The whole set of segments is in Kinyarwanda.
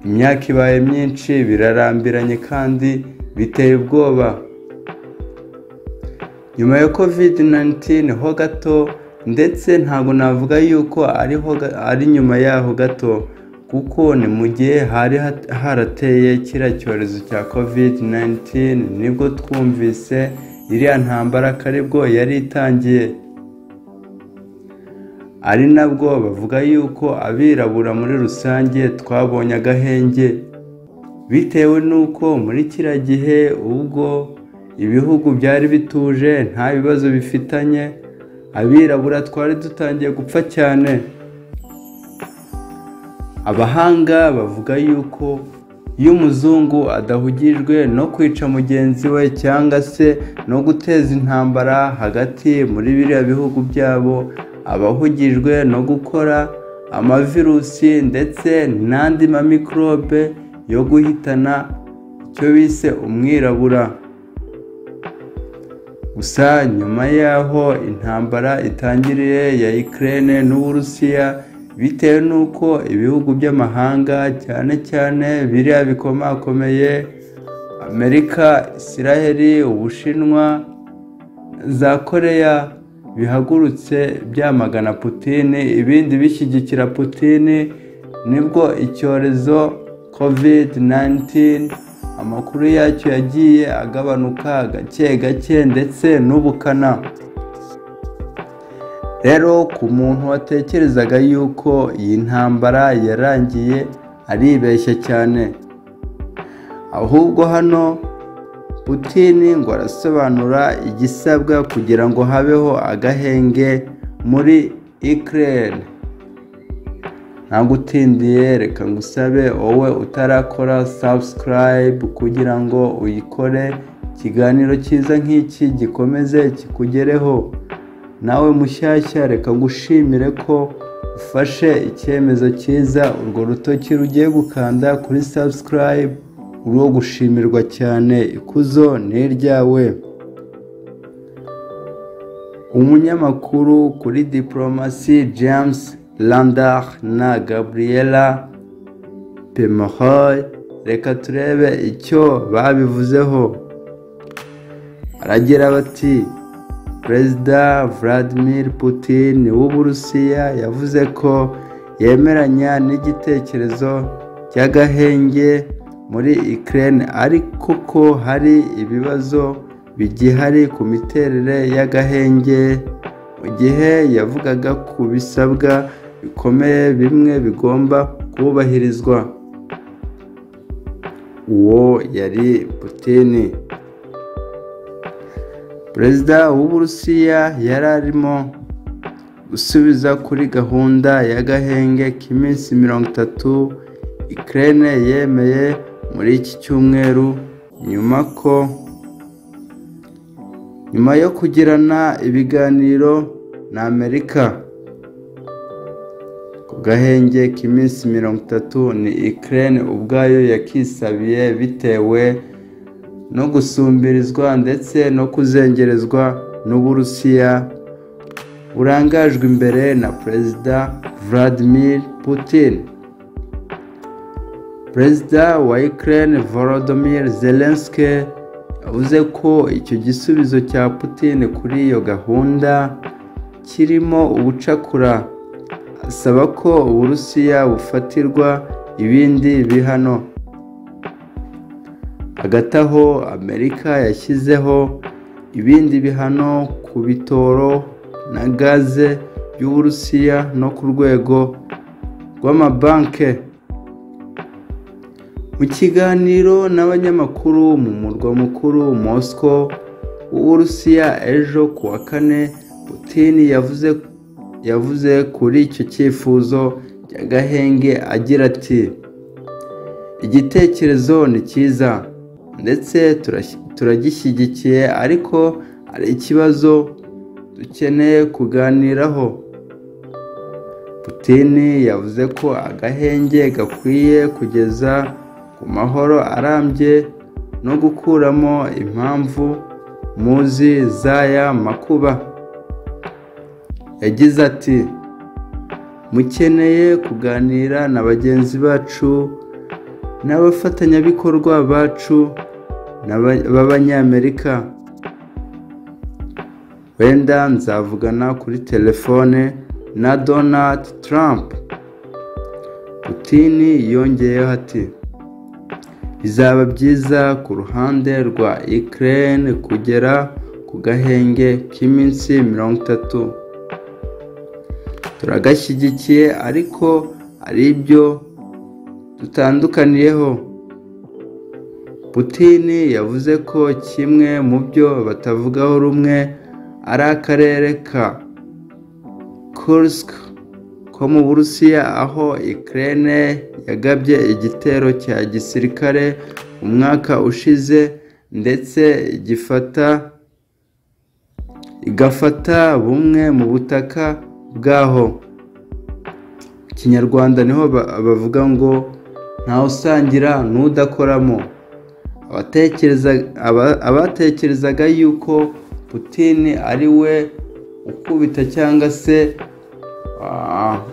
Imyaka ibaye myinshi, birarambiranye kandi biteye ubwoba. Nyuma ya COVID-19 ho gato, ndetse ntabwo navuga yuko ari nyuma yaho gato, kuko ni mu gihe hari harateye kiriya cyorezo cya COVID-19, nibwo twumvise iriya ntambara karibwo yari itangiye. Ari nabwo bavuga yuko abirabura muri rusange twabonye agahenge, bitewe n'uko muri kiriya gihe ubwo ibihugu byari bituje nta bibazo bifitanye, abirabura twari dutangiye gupfa cyane. Abahanga bavuga yuko iyo umuzungu adahugijwe no kwica mugenzi we cyangwa se no guteza intambara hagati muri biriya bihugu byabo, abahugijwe no gukora amavirusi ndetse n'andi mamikorobe yo guhitana icyo bise umwirabura. Gusa nyuma y'aho intambara itangiriye ya Ukraine n'Uburusiya, bitewe n'uko ibihugu by'amahanga cyane cyane biriya bikomakomeye Amerika, Israel, Ubushinwa, za Korea bihagurutse byamagana Putin, ibindi bishyigikira Putin, nibwo icyorezo COVID-19 amakuru yacyo yagiye agabanuka gake gake ndetse n'ubukana. Rero ku muntu watekerezaga yuko iyi ntambara yarangiye aribeshya cyane. Ahubwo hano Putin ngo arasobanura igisabwa kugira ngo habeho agahenge muri Ukraine. Ntagutindiye, reka ngusabe wowe utarakora subscribe kugira ngo uyikore, ikiganiro cyiza nk'iki gikomeze kikugereho. Nawe mushyashya, reka ngushimire ko ufashe icyemezo cyiza, urwo rutoki rugiye gukanda kuri subscribe, uri gushimirwa cyane, ikuzo ni iryawe. Umunyamakuru kuri diplomasi James Landar na Gabriela Pomeroy, reka turebe icyo babivuzeho. Baragira bati: Perezida Vladimir Putin w'Uburusiya yavuze ko yemeranya n'igitekerezo cy'agahenge muri Ukraine, ariko ko hari ibibazo bigihari ku miterere y'agahenge, mu gihe yavugaga ku bisabwa bikomeye bimwe bigomba kubahirizwa. Uwo yari Putin. Perezida w'Uburusiya yari arimo gusubiza kuri gahunda y'agahenge k'iminsi 30 Ukraine yemeye muri iki cyumweru, nyuma yo kugirana ibiganiro na Amerika. Ku gahenge k'iminsi 30 ni Ukraine ubwayo yakisabiye, bitewe no gusumbirizwa ndetse no kuzengerezwa n'Uburusiya burangajwe imbere na Perezida Vladimir Putin. Perezida wa Ukraine Volodymyr Zelensky yavuze ko icyo gisubizo cya Putin kuri iyo gahunda kirimo ubucakura, asaba ko Uburusiya bufatirwa ibindi bihano. Hagati aho Amerika yashyizeho ibindi bihano ku bitoro na gaze y'Uburusiya no ku rwego rw'amabanki. Mu kiganiro n'abanyamakuru mu murwa mukuru Moscow w'Uburusiya ejo ku wa kane, Putin yavuze kuri icyo cyifuzo cy'agahenge agira ati: "Igitekerezo ni cyiza ndetse turagishyigikiye, ariko hari ikibazo dukeneye kuganiraho." Putin yavuze ko agahenge gakwiye kugeza ku mahoro arambye no gukuramo impamvu muzi z'aya makuba. Yagize ati: "Mukeneye kuganira na bagenzi bacu n'abafatanyabikorwa bacu b'Abanyamerika. Wenda nzavugana kuri telefone na Donald Trump. Putin yongeyeho ati bizaba byiza ku ruhande rwa Ukraine kugera ku gahenge k'iminsi 30. Turagashyigikiye ariko ari ibyo dutandukaniyeho. Putin yavuze ko kimwe mu byo batavugaho rumwe ari akarere ka Kursk ko mu Burusiya, aho Ukraine yagabye igitero cya gisirikare umwaka ushize ndetse igafata bumwe mu butaka bwaho. Mu Kinyarwanda niho bavuga ngo ntawusangira n'udakoramo. Abatekerezaga yuko Putin ari we ukubita cyangwa se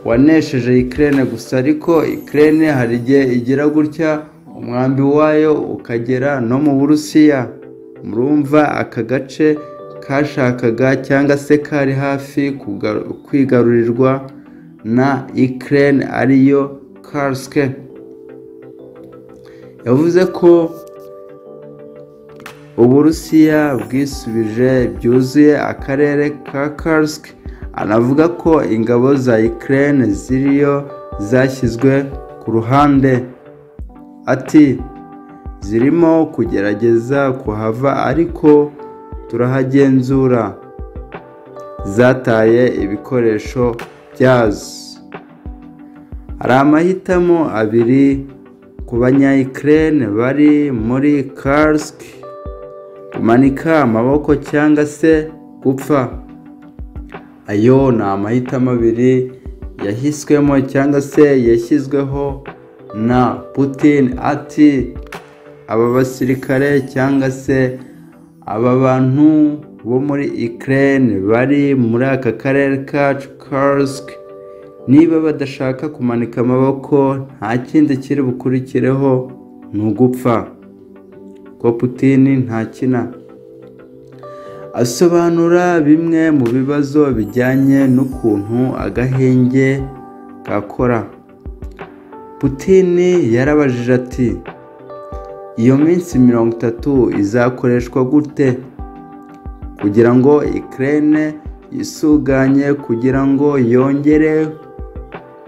wanesheje Ukraine gusa, ariko Ukraine hari igihe igira gutya umwambi wayo ukagera no mu Burusiya. Murumva aka gace kashakaga cyangwa se kari hafi kwigarurirwa na Ukraine ariyo Kursk. Yavuze ko Uburusiya bwisubije byuzuye akarere ka Kursk, anavuga ko ingabo za Ukraine ziriyo zashyizwe ku ruhande. Ati zirimo kugerageza kuhava ariko turahagenzura, zataye ibikoresho byazo. Hari amahitamo abiri ku banya-Ukraine bari muri Kursk: kumanika amaboko cyangwa se gupfa. Ayo ni amahitamo abiri yahiswemo cyangwa se yashyizweho na Putin. Ati aba basirikare cyangwa se aba bantu bo muri Ukraine bari muri aka karere kacu Kursk, niba badashaka kumanika amaboko nta kindi kiri bukurikireho ni ugupfa. Ko Putin ntakina. Asobanura bimwe mu bibazo bijyanye n'ukuntu agahenge gakora. Putin yarabajije ati iyo minsi 30 izakoreshwa gute kugira ngo Ukraine yisuganye, kugira ngo yongere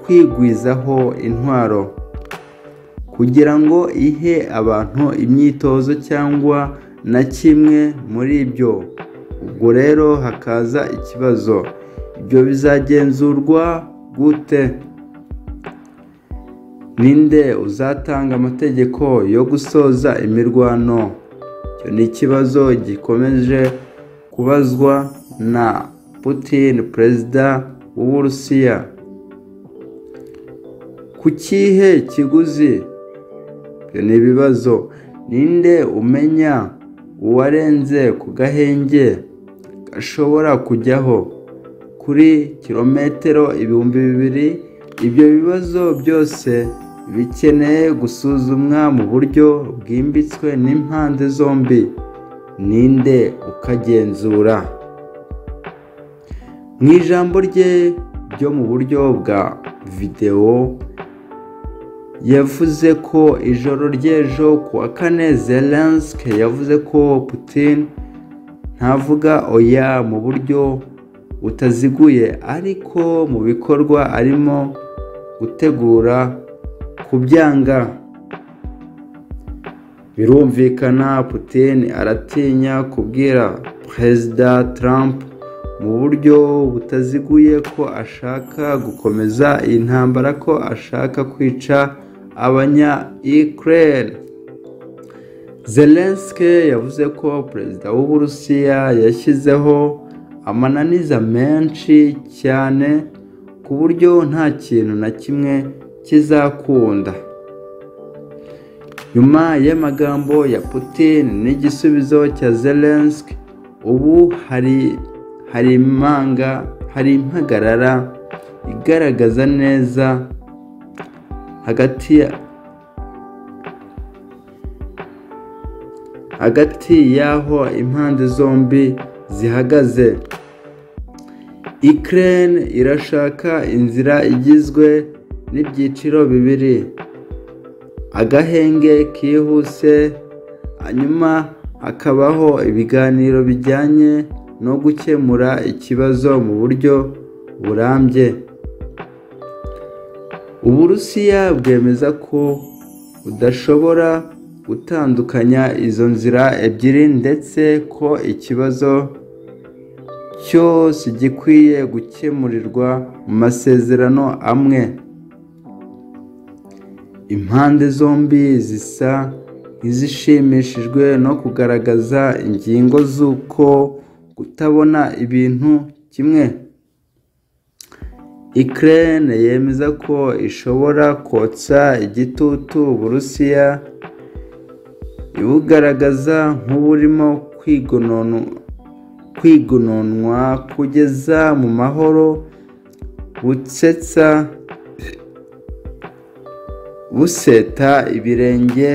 kwigwizaho intwaro, kugira ngo ihe abantu imyitozo cyangwa na kimwe muri ibyo. Ubwo rero hakaza ikibazo, ibyo bizagenzurwa gute? Ninde uzatanga amategeko yo gusoza imirwano? Icyo ni ikibazo gikomeje kubazwa na Putin, perezida w'Uburusiya. Ku kihe kiguzi? Ibyo ni ibibazo. Ninde umenya uwarenze ku gahenge gashobora kujyaho kuri kilometero 2000? Ibyo bibazo byose bikeneye gusuzumwa mu buryo bwimbitswe n'impande zombi. Ninde ukagenzura? Mu ijambo rye ryo mu buryo bwa videwo yavuze ko ijoro ry'ejo ku wa kane, Zelensky yavuze ko Putin ntavuga oya mu buryo butaziguye, ariko mu bikorwa arimo gutegura kubyanga. Birumvikana Putin aratinya kubwira Perezida Trump mu buryo butaziguye ko ashaka gukomeza iyi ntambara, ko ashaka kwica abanya-Ukraine. Zelensky yavuze ko perezida w'Uburusiya yashyizeho amananiza menshi cyane ku buryo nta kintu na kimwe kizakunda. Nyuma y'amagambo ya Putin n'igisubizo cya Zelensky, ubu hari impagarara igaragaza neza hagati y'aho impande zombi zihagaze. Ukraine irashaka inzira igizwe n'ibyiciro bibiri: agahenge kihuse, hanyuma hakabaho ibiganiro bijyanye no gukemura ikibazo mu buryo burambye. Uburusiya bwemeza ko budashobora gutandukanya izo nzira ebyiri, ndetse ko ikibazo cyose gikwiye gukemurirwa mu masezerano amwe. Impande zombi zisa nk'izishimishijwe no kugaragaza ingingo z'uko kutabona ibintu kimwe. Ukraine yemeza ko ishobora kotsa igitutu Uburusiya, ibugaragaza nk'uburimo kwigononwa kugeza mu mahoro, buseta ibirenge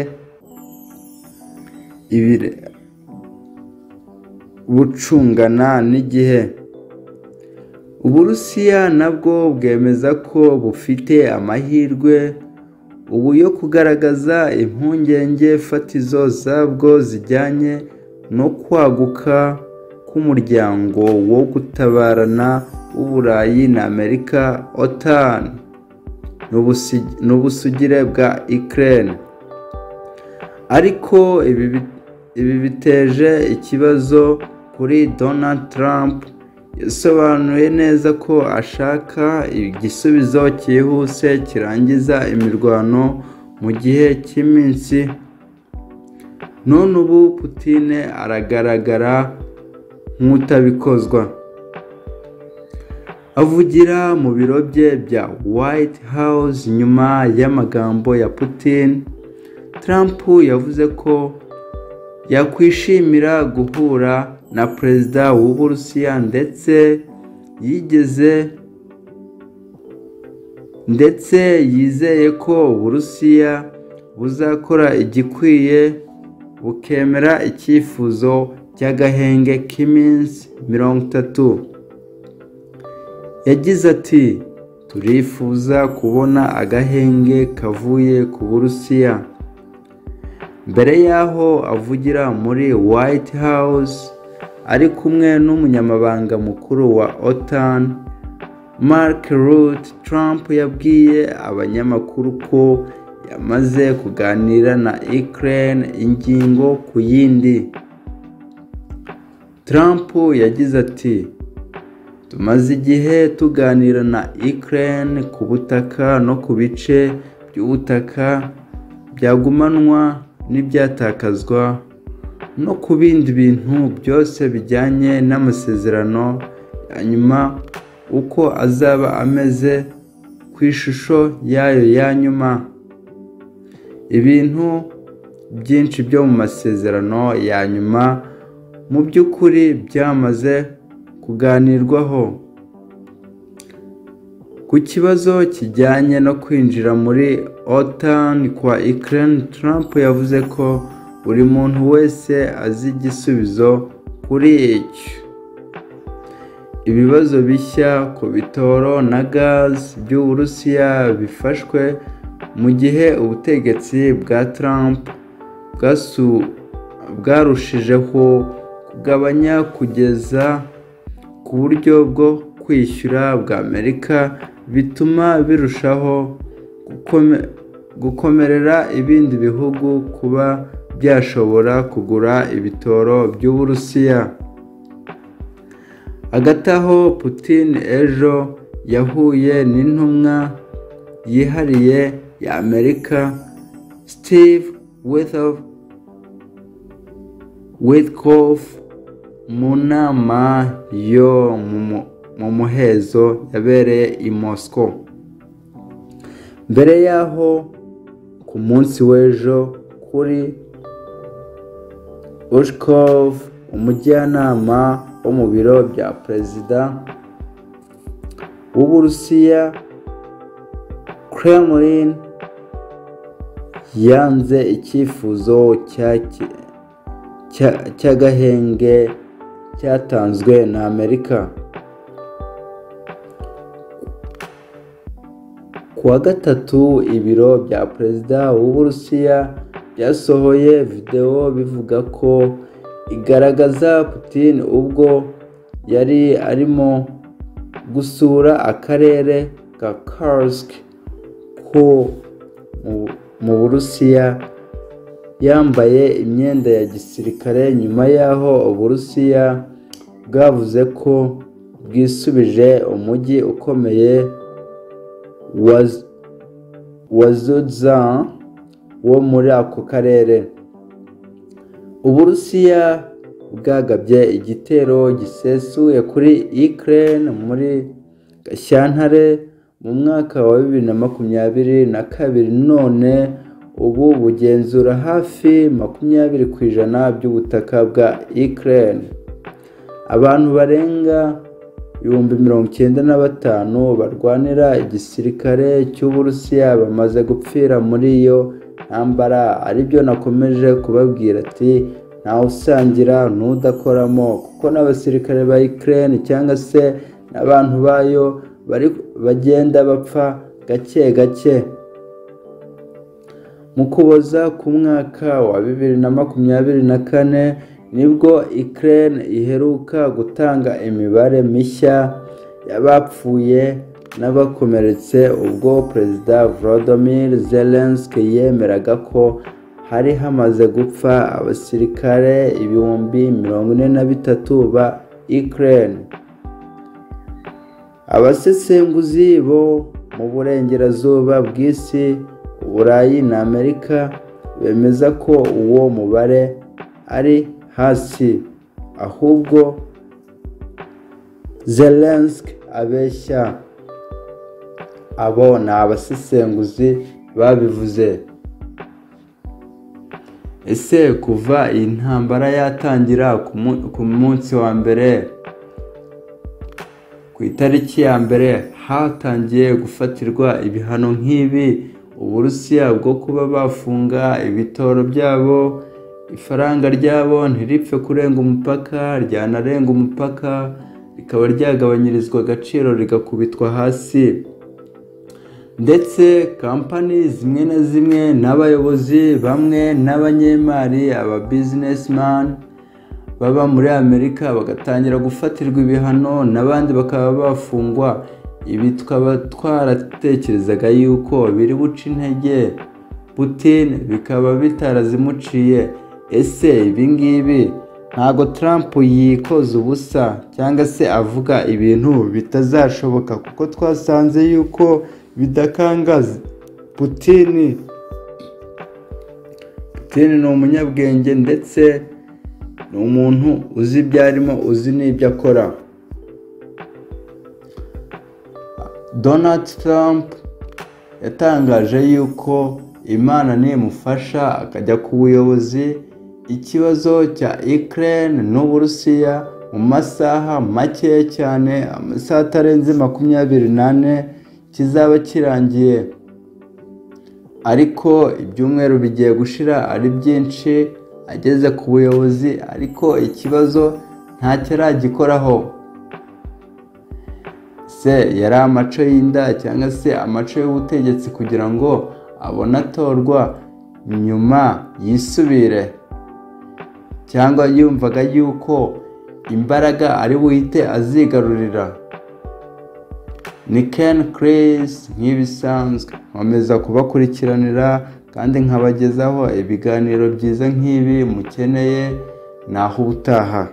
bucungana n'igihe. Uburusiya nabwo bwemeza ko bufite amahirwe ubu yo kugaragaza impungenge fatizo zabwo zijyanye no kwaguka k'umuryango wo gutabarana w'Uburayi na Amerika, OTAN, n'ubusugire bwa Ukraine. Ariko ibi biteje ikibazo kuri Donald Trump. Yasobanuye neza ko ashaka igisubizo cyihuse kirangiza imirwano mu gihe cy'iminsi. None ubu Putin aragaragara nk'utabikozwa. Avugira mu biro bye bya White House nyuma y'amagambo ya Putin, Trump yavuze ko yakwishimira guhura na perezida w'Uburusiya, ndetse yizeye ko Uburusiya buzakora igikwiye bukemera icyifuzo cy'agahenge k'iminsi 30. Yagize ati: "Turifuza kubona agahenge kavuye ku Burusiya." Mbere y'aho avugira muri White House ari kumwe n'umunyamabanga mukuru wa OTAN, Mark Rutte, Trump yabwiye abanyamakuru ko yamaze kuganira na Ukraine ingingo ku yindi. Trump yagize ati: "Tumaze igihe tuganira na Ukraine ku butaka no ku bice by'ubutaka byagumanwa n'ibyatakazwa, no ku bindi bintu byose bijyanye n'amasezerano ya nyuma uko azaba ameze ku ishusho yayo ya nyuma. Ibintu byinshi byo mu masezerano ya nyuma mu by'ukuri byamaze kuganirwaho." Ku kibazo kijyanye no kwinjira muri OTAN kwa Ukraine, Trump yavuze ko buri muntu wese azi igisubizo kuri icyo. Ibibazo bishya ku bitoro na gaz by'Uburusiya bifashwe mu gihe ubutegetsi bwa Trump bwarushijeho kugabanya kugeza ku buryo bwo kwishyura bwa Amerika, bituma birushaho gukomerera ibindi bihugu kuba byashobora kugura ibitoro by'Uburusiya. Hagati aho, Putin ejo yahuye n'intumwa yihariye ya Amerika, Steve Witkoff, mu nama yo mu muhezo yabereye i Moscow. Mbere y'aho, ku munsi w'ejo, kuri Ushakov, umujyanama wo mu biro bya perezida w'Uburusiya, Kremlin yanze icyifuzo cy'agahenge cyatanzwe na Amerika. Kuwa gatatu, ibiro bya perezida w'Uburusiya byasohoye video bivuga ko igaragaza Putin ubwo yari arimo gusura akarere ka Kursk ko mu Burusiya yambaye imyenda ya gisirikare, nyuma y'aho Uburusiya bwavuze ko bwisubije umujyi ukomeye wa Sudzha wo muri ako karere. Uburusiya bwagabye igitero gisesuye kuri Ukraine muri Gashyantare mu mwaka wa 2022, none ubu bugenzura hafi 20% by'ubutaka bwa Ukraine. Abantu barenga 95,000 barwanira igisirikare cy'Uburusiya bamaze gupfira muri iyo ntambara, aribyo nakomeje kubabwira ati ntawe usangira n'udakoramo, kuko n'abasirikare ba Ukraine cyangwa se n'abantu bayo bari bagenda bapfa gake gake. Mu Kuboza ku mwaka wa 2024 nibwo Ukraine iheruka gutanga imibare mishya y'abapfuye n'abakomeretse, ubwo Perezida Volodymyr Zelensky yemeraga ko hari hamaze gupfa abasirikare 43,000 ba Ukraine. Abasesenguzi bo mu burengerazuba bw'isi, Uburayi na Amerika bemeza ko uwo mubare ari hasi, ahubwo Zelensky abeshya. Abo ni abasesenguzi babivuze. Ese kuva iyi ntambara yatangira ku munsi wa mbere, ku itariki ya mbere, hatangiye gufatirwa ibihano nk'ibi Uburusiya bwo kuba bafunga ibitoro byabo, ifaranga ryabo ntiripfe kurenga umupaka, ryanarenga umupaka rikaba ryagabanyirizwa agaciro rigakubitwa hasi, ndetse kampani zimwe na zimwe n'abayobozi bamwe n'abanyemari, aba businessman baba muri Amerika bagatangira gufatirwa ibihano n'abandi bakaba bafungwa. Ibi tukaba twaratekerezaga yuko biri buce intege Putin, bikaba bitarazimuciye. Ese ibi ngibi ntago Trump yikoza ubusa cyangwa se avuga ibintu bitazashoboka, kuko twasanze yuko bidakangaza Putin. Putin ni umunyabwenge ndetse ni umuntu uzi ibyo arimo, uzi n'ibyo akora. Donald Trump yatangaje yuko Imana nimufasha akajya ku buyobozi, ikibazo cya Ukraine n'Uburusiya mu masaha make cyane, amasaha atarenze 24, kizaba kirangiye. Ariko ibyumweru bigiye gushira ari byinshi ageze ku buyobozi, ariko ikibazo ntacyo aragikoraho. Se yari amaco y'inda cyangwa se amaco y'ubutegetsi kugira ngo abone atorwa nyuma yisubire, cyangwa yumvaga yuko imbaraga ari buhite azigarurira. Ni Ken Chris nk'ibisanzwe, nkomeza kubakurikiranira kandi nkabagezaho ibiganiro byiza nk'ibi mukeneye. Naho ubutaha.